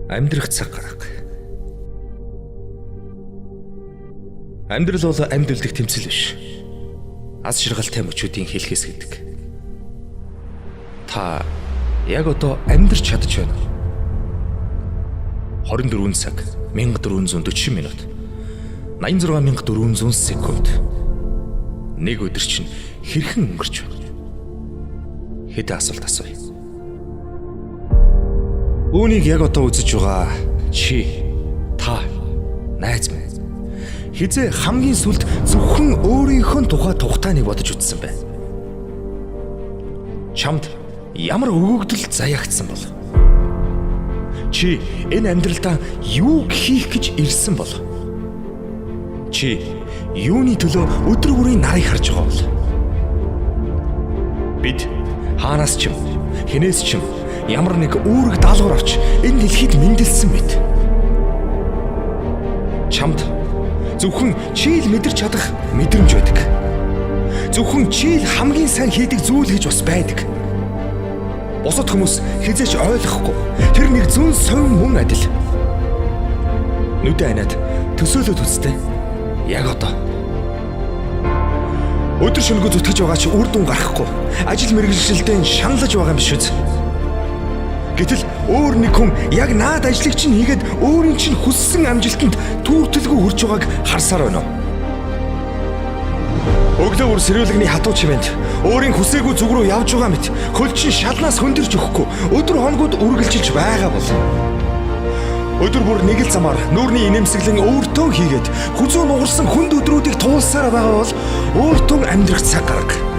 Амьдрах цаг гарга. Амьдрал бол амьд үлдэх тэмцэл биш. Аз жаргалтай мөчүүдийн хэлхээс гэдэг. Та яг одоо амьдрч чадж байна уу? 24 цаг 1440 минут 86400 секунд. Нэг өдөр чинь хэрхэн өнгөрч байна? Хэд асуулт асууя. Үүнийг яг одоо үзэж байгаа чи, та, найз минь хэзээ хамгийн сүүлд зөвхөн өөрийнхөө тухай тухтай нэг бодож үзсэн бэ? Чамд ямар өгөгдөл заяагдсан бол? Чи энэ амьдралдаа юу хийх гэж ирсэн бол? Чи юуны төлөө өдөр бүрийн нарыг харж байгаа бол? Бид хаанаас ч юм, хэнээс ч юм ямар нэг үүрэг даалгавар авч энэ дэлхийд мэндэлсэн мэт. Чамд зөвхөн чи л мэдэрч чадах мэдрэмж байдаг. Зөвхөн чи л хамгийн сайн хийдэг зүйл гэж бас байдаг. Бусад хүмүүс хэзээ ч ойлгохгүй. Тэр нэг зөн совин мөн адил. Нүдэ аниад төсөөлөд үзтээ. Яг одоо. Өдөр шөнөгүй зүтгэж байгаа ч үр дүн гарахгүй. Ажил мэргэжилтэн шаналж байгаа юм биш үү? Гэтэл өөр нэг хүн яг наад ажлыг чинь хийгээд өөрийн чинь хүссэн амжилтанд түүртэлгүй хүрч байгааг харсаар байна уу? Өглөө бүр сэрүүлэгний хатуу чимээнд өөрийн хүсээгүй зүг рүү явж байгаа мэт хөл чинь шалнаас хөндөрч өгөхгүй өдөр хоногуд үргэлжилж байгаа бол өдөр бүр нэг л замаар нүүрний инээмсэглэн өөртөө хийгээд хүзүү нугарсан хүнд өдрүүдийг туулсаар байгаа бол өөртөө амьдрах цаг гарга.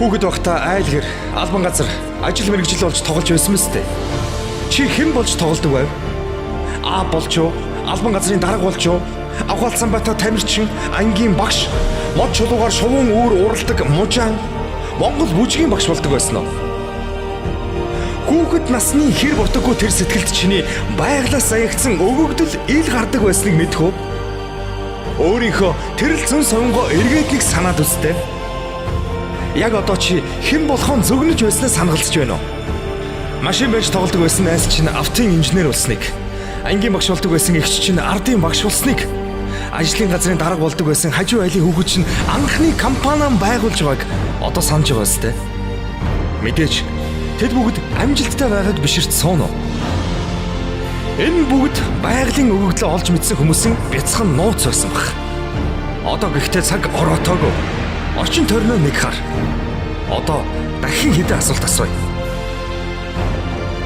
Хүүхэд байхдаа айл гэр, албан газар, ажил мэргэжил болж тоглож байсан мэт. Чи хэн болж тоглодог байв? А болж уу? Албан газрын дарга болж уу? Авхаалцсан бата тамирчин, ангийн багш, мод чулуугаар шувуун үүр уралдаг мужаан, Монгол бүжгийн багш болдог байсан уу? Хүүхэд насны хэр ботоггүй тэр сэтгэлд чиний байглаас заягдсан өгөгдөл ил гардаг байсныг мэдэх үү? Өөрийнхөө тэр л зөн совингоо эргээд нэг санаад үзтээ. Яг одоо чи хэн болохоо зөгнөж байснаа санагалзаж байна уу? Машин барьж тоглодог байсан найз чинь автын инженер болсныг, ангийн багш болдог байсан эгч чинь ардын багш болсныг, ажлын газрын дарга болдог байсан хажуу айлын хүүхэд чинь анхны компани байгуулж байгааг одоо санаж байгаа сте. Мэдээж тэд бүгд амжилттай байгааг биширч сууна уу? Энэ бүгд байгалийн өгөгдлөө олж мэдсэн хүмүүсийн бяцхан нууц байсан баг. Одоо гэхдээ цаг ороотоогүй. Орчин тойрноо нэг хар. Одоо дахин хэдэн асуулт асууя.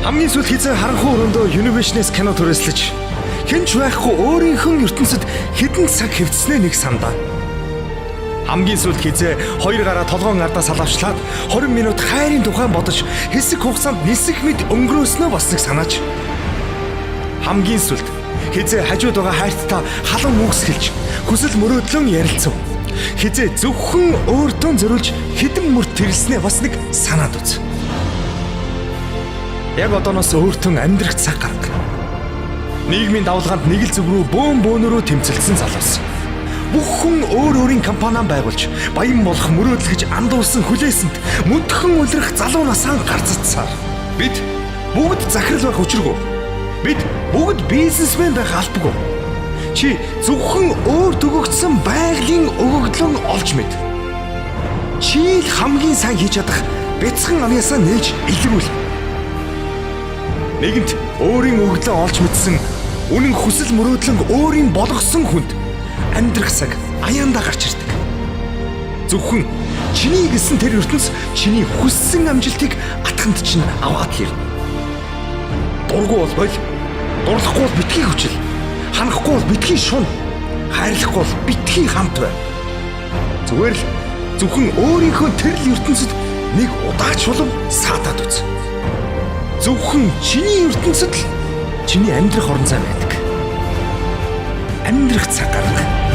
Хамгийн сүүлд хэзээ харанхуй өрөөндөө Univision-с кино түрээслэж хэн ч байхгүй өөрийнхөө ертөнцид хэдэн цаг хэвтснээ нэг сандаа. Хамгийн сүүлд хэзээ хоёр гараа толгоон ардаа салавчлаад 20 минут хайрын тухай бодож хэсэг хугацаанд нисэх мэт өнгөрөөснөө бас нэг санаач. Хамгийн сүүлд хэзээ хажууд байгаа хайртаа халуун үгс хэлж хүсэл мөрөөдлөн ярилцав. Хэзээ зөвхөн өөртөө зориулж хэдэн мөрт тэрэлснээ бас нэг санаад үз. Яг одооноос өөртөө амьдрах цаг гарга. Нийгмийн давлгаанд нэг л зүг рүү бөөн бөөнөрөө тэмцэлдсэн залуус. Бүх хүн өөр өөрийн компани байгуулж баян болох мөрөөдөл гэж андуурсан хүлээсэнд мөдхөн улирах залуу насаа гарцацсаар. Бид бүгд захирал байх учиргүй. Бид бүгд бизнесмен байх албагүй. Чи зөвхөн өөр төгөгдсөн байгалийн өгөгдлөн олж мэд. Чи л хамгийн сайн хийж чадах бяцхан авьяасаа нээж илрүүл. Нэгэнт өөрийн өгөгдлөө олж мэдсэн үнэн хүсэл мөрөөдлөн өөрийн болгосон хүнд амьдрах цаг аяандаа гарч ирдэг. Зөвхөн чиний гэсэн тэр ертөнц чиний хүссэн амжилтыг атханд чинь аваад л ирнэ. Дургүй бол боль, дурлахгүй бол битгий хүчил, ханахгүй бол битгий шун, хайрлахгүй бол битгий хамт бай. Зүгээр л зөвхөн өөрийнхөө тэр л ертөнцид нэг удаач улам саатаад үз. Зөвхөн чиний ертөнцид л чиний амьдрах орон зай байдаг. Амьдрах цаг гарга.